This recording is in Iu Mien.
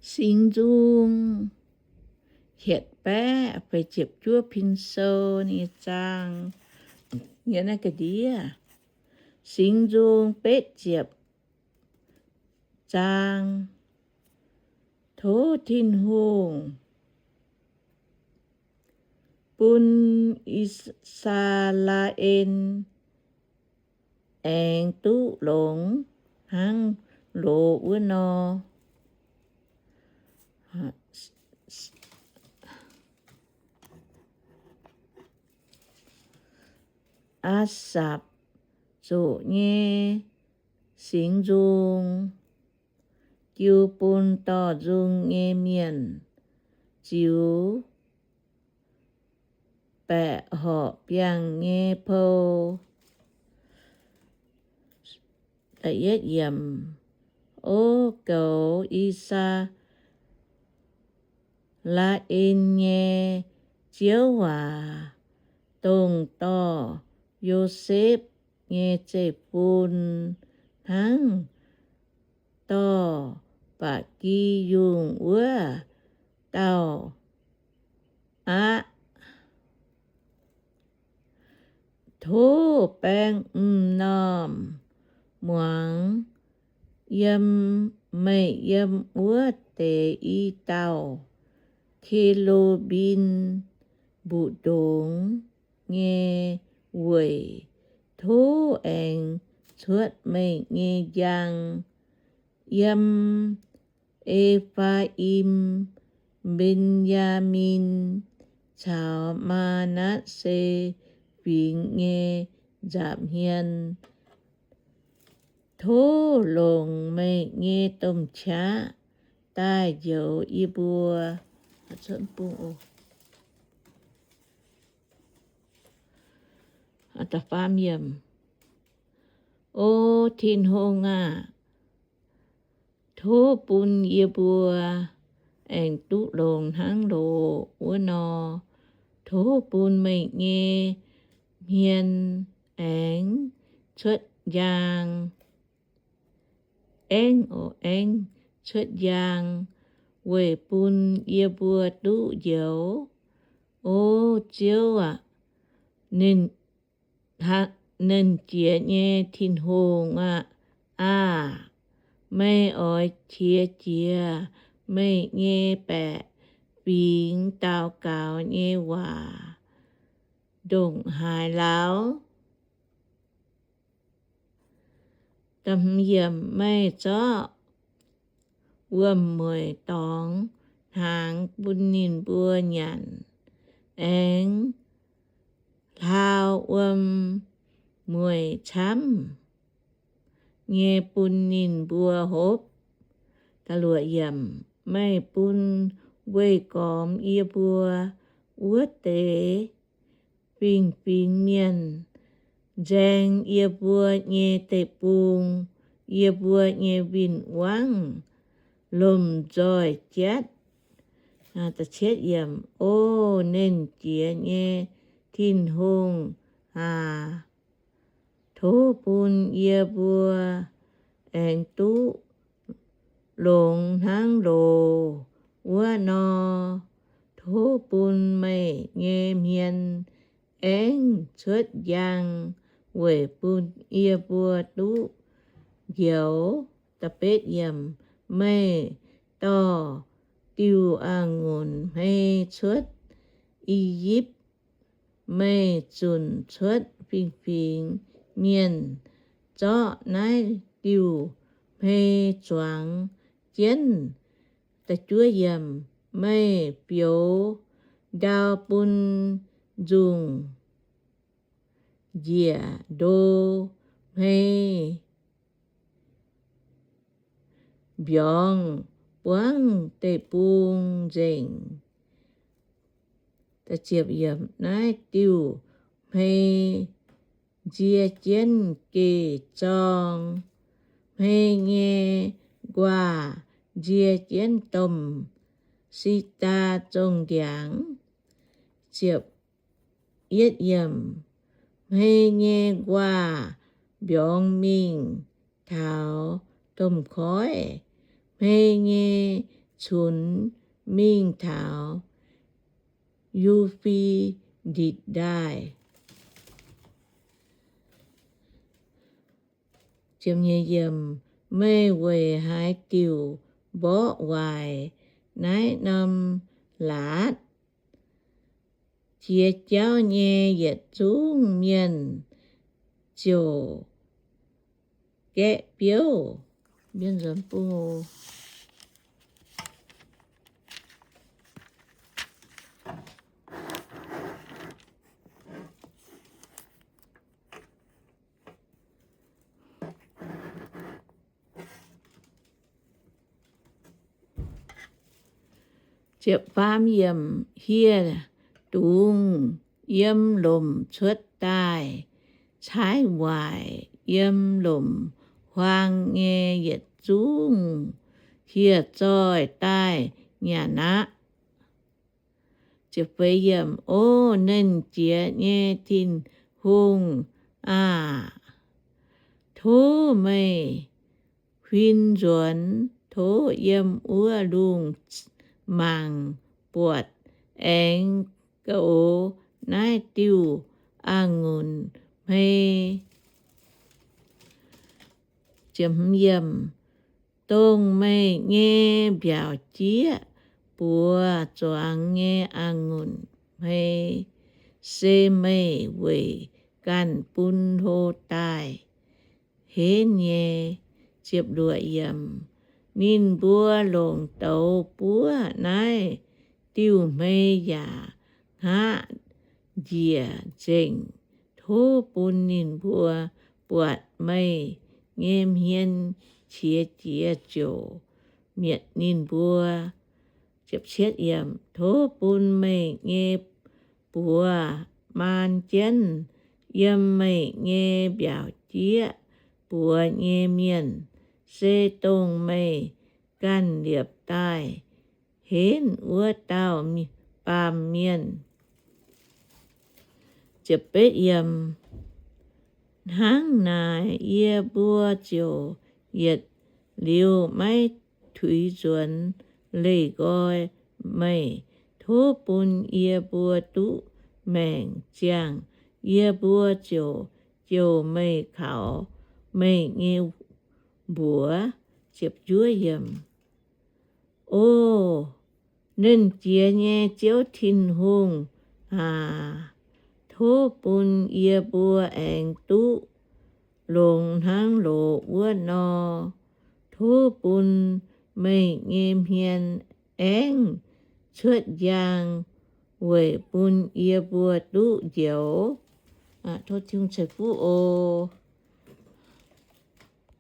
Singx Nzung hietc baeqv feix ziepc juov pin sou nyei zaang, yiem naaiv ga'ndiev. Singx Nzung betv ziepc zaang. Tov Tin-Hungh bun I^saa^laa^en aengx duqv longx hnangv loz wuov nor. Aasapc zoqc nyei singx nzung, jiu bun dorh nzung nyei mienh ziux baeqc horqc biangh nyei pou. O goux I^saa^laa^en nyei Ziouv waac, dongh dorh Yosepv nyei zeiv-fun hnangv dorh ba'gi yungh wuov dauh aqv. Tov baeng m'normh muangx yiem, meih yiem wuov deix i dauh ke^lu^mbim mbu'ndongx nyei weic. Tov aengx cuotv meih nyei njang yiem E^faa^im, Mben^yaa^min caux Maa^natv^se Fingx nyei nza'hmien. Tov longc meih nyei domh qaqv daaih njoux yie mbuo. O Tin-Hungh aah! Tov bun yie mbuo aengx duqv longx hnangv loz wuov nor. Tov bun meih nyei hmien aengx cuotv njang, aengv, aengv cuotv njang weic bun yie mbuo duqv njoux. O Ziouv aah! Nernh Jiex nyei Tin-Hungh aah! Meih oix qiex jiez meih nyei baeqc fingx daux gaux nyei waac ndongc haaix lauh? Meih zorqv wuom-mueic dorngx hnaangx bun ninh mbuo nyanc, aengx hlau wuom-mueic camv nyei bun ninh mbuo hopv. Meih bun weih gormx yie mbuo wuov deix fingx-fingx mienh, nzaeng yie mbuo nyei deic-bung, yie mbuo nyei win-wangv lomh nzoih jatv. O Nernh Jiex nyei Tin-Hungh aac, tov bun yie mbuo aengx duqv longx hnangv loz wuov nor. Tov bun meih nyei hmien aengv cuotv njang weic bun yie mbuo duqv njoux. Meih dorh diuh a'ngunc hmei cuotv I^yipv. Meih zunc cuotv fingx-fingx mienh zorqv naaiv diuh hmei zuangx jienv. Meih bioux ndau bun nzungh njiec ndo hmei mbiorngz buangv deic-bung nzengc. Naaiv diuh hmei nzie jienv geh zorng. Hmei nyei nquaah nzie jienv domh si^ndaa zongh ndiangx. Hmei nyei nquaah mbiorngz mingh taux domh koiv. Hmei nyei cunx mingh taux Yu^fe^ditc Ndaaih. Meih weic haaix diuc mborqv waaic naaiv norm laatc? Jiex jauv nyei yietc zungv mienh ziouc gaeqv biouv. Hieh dungz yiem lomc cuotv daaih, caaiv waaic yiem lomc huaang nyei yietc zungv hieh zoih daaih nyanc aqv. O Nernh Jiex nyei Tin-Hungh aah! Tov meih huin nzuonx, tov yiem wuov lungh mangc buatc aengx goux naaiv diuh a'ngunc hmei. Dongh meih nyei mbiaauc jieqv buoz zuangx nyei a'ngunc hmei se meih weic ganh bun hlo daaih henv nyei. Ninh mbuo longc douz buov naaiv diuh hmei yaac hngaqv njiec nzengc. Tov bun ninh mbuo buatc meih nyei hmien qiex jiez ziouc mietc ninh mbuo. Tov bun meih nyei buoz maan jienv yiem meih nyei mbiaauc jieqv buoz nyei mienh, se dongh meih ganh liepc daaih henv wuov dauh baamh mienh. Hnangv naaic yie mbuo ziouc yietc liuz maiv tuix nzuonx leih nqoi meih. Tov bun yie mbuo duqv maengc ziangh, yie mbuo ziouc jouh meih kaux meih nyei mbuox. O Nernh Jiex nyei Ziouv Tin-Hungh aac, tov bun yie mbuo aengx duqv longx hnangv loz wuov nor. Tov bun meih nyei hmien aengv cuotv njang weic bun yie mbuo duqv njoux. Tov Tin-Hungh ceix fuqv oc.